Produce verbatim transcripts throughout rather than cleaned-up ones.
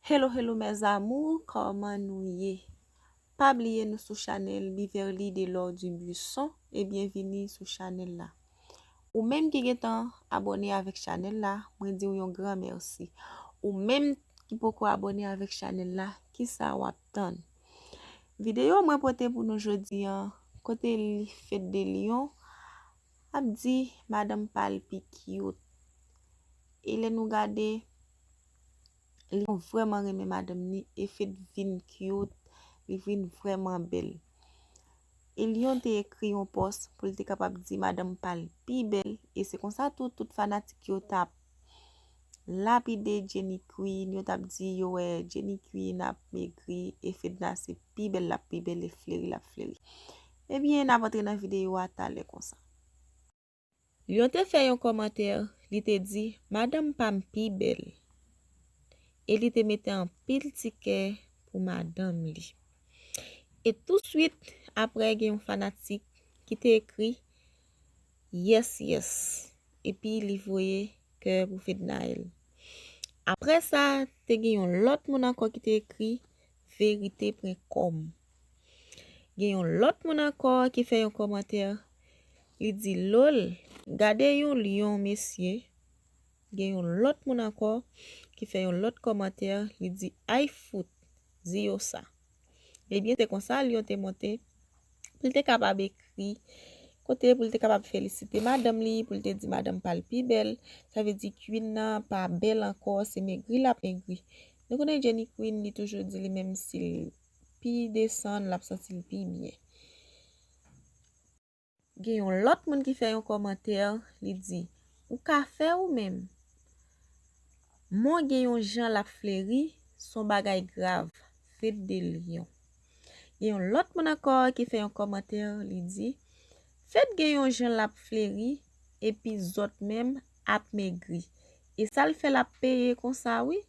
Hello, hello mes amours, kòman nou ye? Pa bliye nou sou chanèl Beverly Delor Dubuisson e byenvini sou chanèl la. Ou menm ki gentan abòne avèk chanèl la, mwen di w yon gran mèsi. Ou menm ki poko abòne avèk chanèl la, kisa w ap tann? Videyo mwen pote pou nou jodi an, kote li Fedde Lion ap di madanm pa l pi cute. E lè nou gade, Lion vrèman renmen madanm ni e Fed vin cute, li vin vrèman bèl. E Lion te ekri yon pòs pou l te kapab di madanm pa l pi bèl, e se konsa tou tout fanatik yo t ap lapide Jenny Queen, yo t ap di yo wè Jenny Queen ap megri e Fedna se pi bèl l ap pi bèl e fleri l ap fleri. Ebyen, n ap antre nan videyo a talè konsa. Lion te fè yon kòmantè, li te di, madanm pa m pi bèl. E li te mete anpil ti kè pou madanm li. E touswit, apre gen yon fanatik ki te ekri, yes, yes. Epi li voye kè pou Fednaelle. Apre sa, te gen yon lòt moun ankò ki te ekri, verite pwen kòm. Gen yon lòt moun ankò ki fè yon kòmantè, li di, lol, gade yon lyon, mesye. Gen yon lòt moun ankò ki fè yon lòt kòmantè, li di, ay fout, di yo sa. Ebyen, se konsa Lion te monte pou l te kapab ekri, kote pou l te kapab felisite madanm li, pou l te di madanm pa l pi bèl. Sa vle di Queen nan pa bèl ankò, se megri l ap megri. Nou konnen Jenny Queen, li toujou di li menm si l pi desann, l ap santi l pi byen. Gen yon lòt moun ki fè yon kòmantè, li di, ou ka fè ou menm. Mon gen yon jan l ap fleri, s on bagay grav, Fedde Lion. Gen yon lòt moun ankò ki fè yon kòmantè, li di, Fed gen yon jan l ap fleri, epi zòt menm ap megri. E sa l fè l ap peye konsa, wi.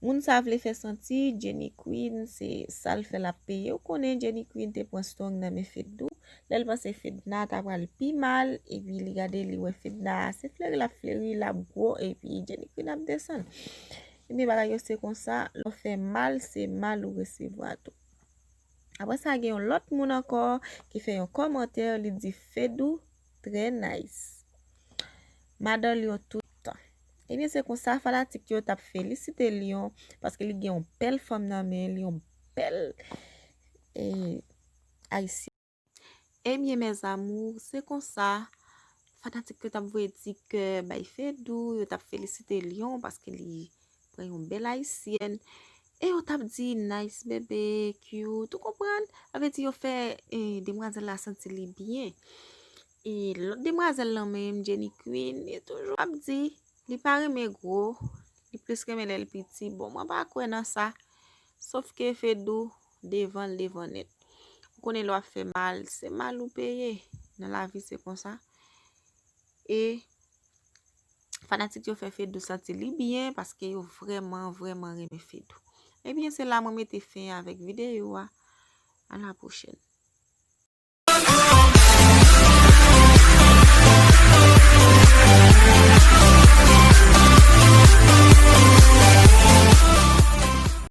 Moun sa vle fè santi Jenny Queen se sa l fè l ap peye. Ou konnen Jenny Queen te pran strong nan men Fedou. Lè l panse Fedna ta pral pi mal, epi li gade li wè Fedna se fleri l ap fleri, l ap gwo, epi Jenny Queen ap desann. Ebyen bagay yo se konsa, lè w fè mal, se mal ou resevwa tou. Apre sa, gen yon lòt moun ankò ki fè yon kòmantè, li di Fedou trè nice. Madan Lion tout tan. Ebyen, se konsa fanatik yo t ap felisite Lion paske li gen yon bèl fanm nan men li, yon bèl eh, ayisyen. Ebyen, mes amours, se konsa fanatik yo t ap voye ti kè bay Fedou, yo t ap felisite Lion paske li pran yon bèl ayisyèn. E yo t ap di nice bebe, cute, ou konprann? Sa vle di yo fè eh, demwazèl la santi li byen. E lòt demwazèl lan menm, Jenny Queen, li toujou ap di li pa renmen gwo, li plis renmen lè l piti. Bon, mwen pa kwè nan sa. Sòf ke Fedou devan l devan nèt. Ou konnen lè w ap fè mal, se mal ou peye. Nan lavi se konsa. E fanatik yo fè Fedou santi li byen paske yo vrèman, vrèman renmen Fedou. Ebyen, se la mwen mete fen avèk videyo a. A la pwochèn.